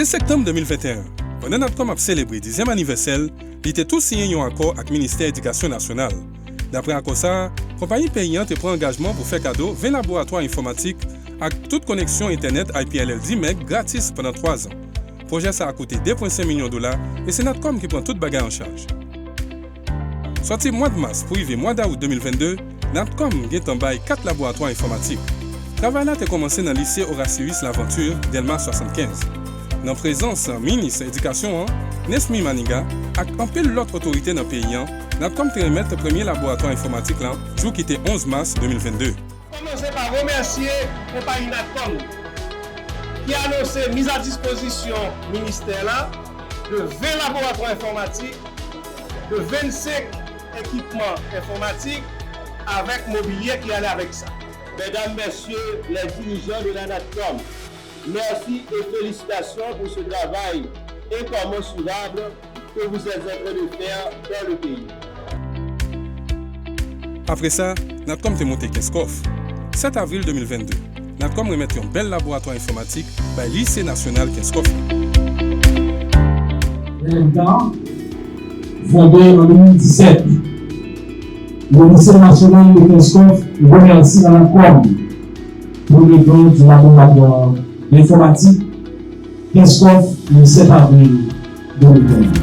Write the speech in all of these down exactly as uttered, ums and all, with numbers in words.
Sèz septanm de mil venteyen, pandan Natcom ap selebre dizyèm anivèsè l, li te tou siyen yon akò ak Ministè Edikasyon Nasyonal. Daprè akò sa a, konpayi peyi an te pran angajman pou fè kado ven laboratwa enfòmatik ak tout koneksyon entènèt I P L L di meg gratis pandan twa zan. Pwojè sa a koute de pwen senk milyon dola e se Natcom ki pran tout bagay an chaj. Sòti mwa mas pou rive mwa dawout de mil vennde, Natcom gentan bay kat laboratwa enfòmatik. Travay la te kòmanse nan lise Horatius Laventure, Dèlma swasannkenz. Nan prezans minis edikasyon an, Nesmy Manigat, ak anpil lòt otorite nan peyi an, Natcom te remèt premye laboratwa enfòmatik la jou ki te onz mas de mil vennde. Kòmanse pa remèsye konpayi Natcom ki anonse miz a dispozisyon ministè la de ven laboratwa enfòmatik, de vennsenk ekipman enfòmatik avèk mobilye ki ale avèk sa. Mesdames, Messieurs les dirigeants de la Natcom, merci et félicitations pour ce travail incommensurable que vous êtes en train de faire dans le pays. Apre sa, Natcom te monte Kenskòf. Sèt avril de mil vennde, Natcom remèt yon bèl laboratwa enfòmatik bay Lise Nasyonal Kenskòf la. L M K, fonde an de mil disèt, le Lycée National de Kenskòf remercie la Natcom pour le don du laboratoire d'informatique Kenskòf le sept avril deux mille vingt-deux.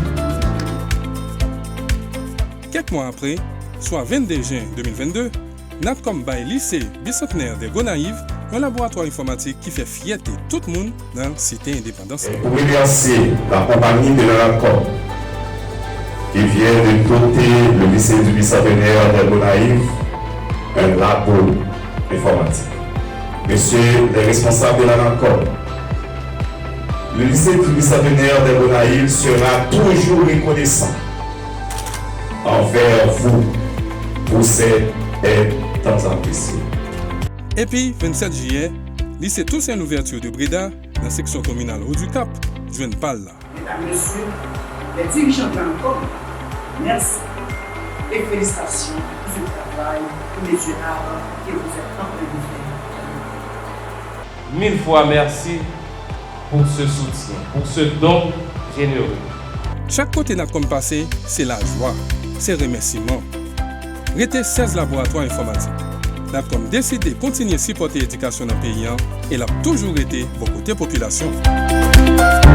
Kèk mwa apre, swa vennde jen de mil vennde, Natcom bay Lise Bisantnè dè Gonayiv yon laboratwa enfòmatik ki fè fyète tout moun nan Site Endepandans. Et pour remercier la compagnie de la Natcom qui vient de doter le lycée du bicentenaire des Gonayives un labo informatique. Messieurs les responsables de la Natcom, le lycée du bicentenaire des Gonayives sera toujours reconnaissant envers vous pour cette aide tant appréciée. Epi, vennsèt jiyè, Lise Toussaint Louverture de Breda, nan seksyon kominal Haut du Cap, jwenn pa l la. Mesdames, Messieurs les dirigeants de la Natcom, merci et félicitations pour ce travail inéluctable que vous êtes en train de faire. Mille fois merci pour ce soutien, pour ce don généreux. Chak kote Natcom pase, se lajwa, se remèsiman. Rete sèz laboratwa enfòmatik. Natcom deside kontinye sipòte edikasyon nan peyi an e l ap toujou rete bò kote popilasyon an.